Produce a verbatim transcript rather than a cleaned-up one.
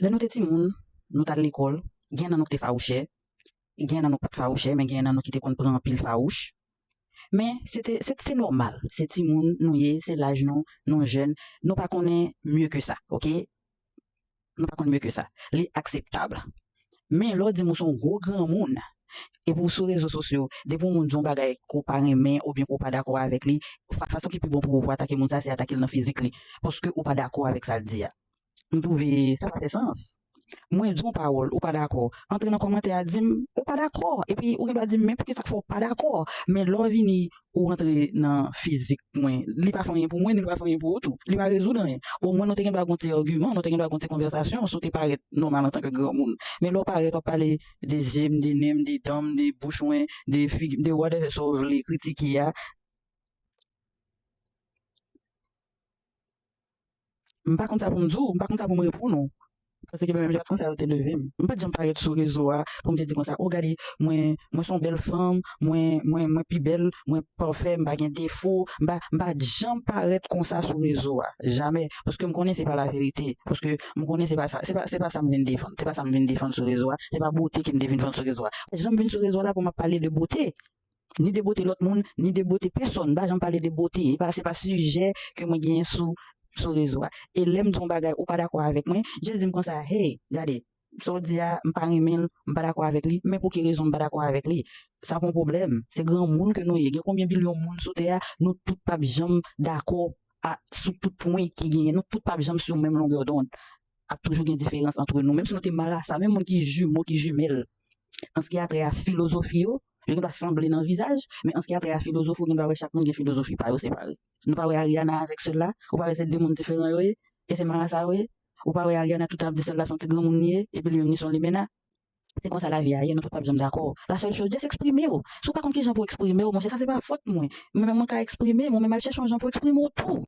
Lè nou te timoun, nou t al lekòl, gen nan nou ki te fawouchè, gen nan nou ki pa t fawouchè, men gen nan nou ki te konn pran anpil fawouch. Men se te, se, se nòmal, se timoun nou ye, se laj nou, nou jèn, nou pa konnen mye ke sa, oke? Nou pa konn mye ke sa. Li akseptab. Men lè w di m ou se yon gwo granmoun, epi w sou rezo sosyo, depi yon moun di yon bagay ke w pa renmen oubyen ke w pa dakò avèk li, fa, fason ki pi bon pou ou pou atake moun sa, se atake l nan fizik li, paske ou pa dakò avèk sa l di a. M twouve sa pa fè sans. Mwen di yon pawòl, ou pa dakò. Antre nan kòmantè a, di m ou pa dakò. Epi ou gen dwa di m, men poukisa k fè w pa dakò? Men lè w vini, ou antre nan fizik mwen, li pa fè anyen pou mwen, ni li pa fè anyen pou ou tou. Li pa rezoud anyen. Omwen nou te gen dwa gen yon ti agiman, nou te gen dwa gen yon ti konvèsasyon, si w te parèt nòmal antanke granmoun. Men lè w parèt, w ap pale de je m, de nen m, de dan m, de bouch mwen, de figi, de whatever sa w vle kritike a. M pa konn sa pou m di w, m pa konn sa pou m reponn ou. Paske menm jan konsa yo te leve m. M pa t janm parèt sou rezo a pou m te di konsa, o gade, mwen, mwen se yon bèl fanm, mwen, mwen, mwen pi bèl, mwen pafè, m pa gen defo, m pa, m pa t janm parèt konsa sou rezo a. Jamè. Paske m konnen se pa laverite. Paske m konnen se pa sa, se pa, se pa sa m vin defann. Se pa sa m vin defann sou rezo a. Se pa bote ke m te vin vann sou rezo a. M pa t janm vin sou rezo a la pou m ap pale de bote. Ni de bote lòt moun, ni de bote pèsòn. M pa janm pale de bote. E pa, se pa sijè ke mwen genyen sou, sou rezo a. E lè m di yon bagay, ou pa dakò avèk mwen, jis di m konsa, hey, gade, sa w di a, m pa renmen l, m pa dakò avèk li, men pou ki rezon m pa dakò avèk li? Sa pa yon pwoblèm. Se granmoun ke nou ye. Gen konbyen bilyon moun sou tè a, nou tout p ap janm dakò a, sou tout pwen ki genyen. Nou tout p ap janm sou menm longè dond. Ap toujou gen diferans antre nou. Menm si nou te marasa, menm moun ki jimo, ki jimèl, an se ki a trè a filozofi yo, yo gen dwa sanble nan vizaj, men an se ki a trè a filozofi, ou gen dwa wè chak moun gen filozofi pa yo separe. Nou pa wè Ariana avèk sèl la, ou pa wè se de moun diferan yo ye, e se marasa yo ye, ou pa wè Ariana tout ap di sèl la se yon ti granmoun li ye, epi li menm li se yon limena. Se konsa lavi a ye, nou tout p ap janm dakò. La sèl choz, just eksprime w. Si w pa konn kijan pou w eksprime w, monchè, sa se pa fòt mwen. Mwen menm mwen ka eksprime m, ou menm al chèche yon jan pou w eksprime w tou.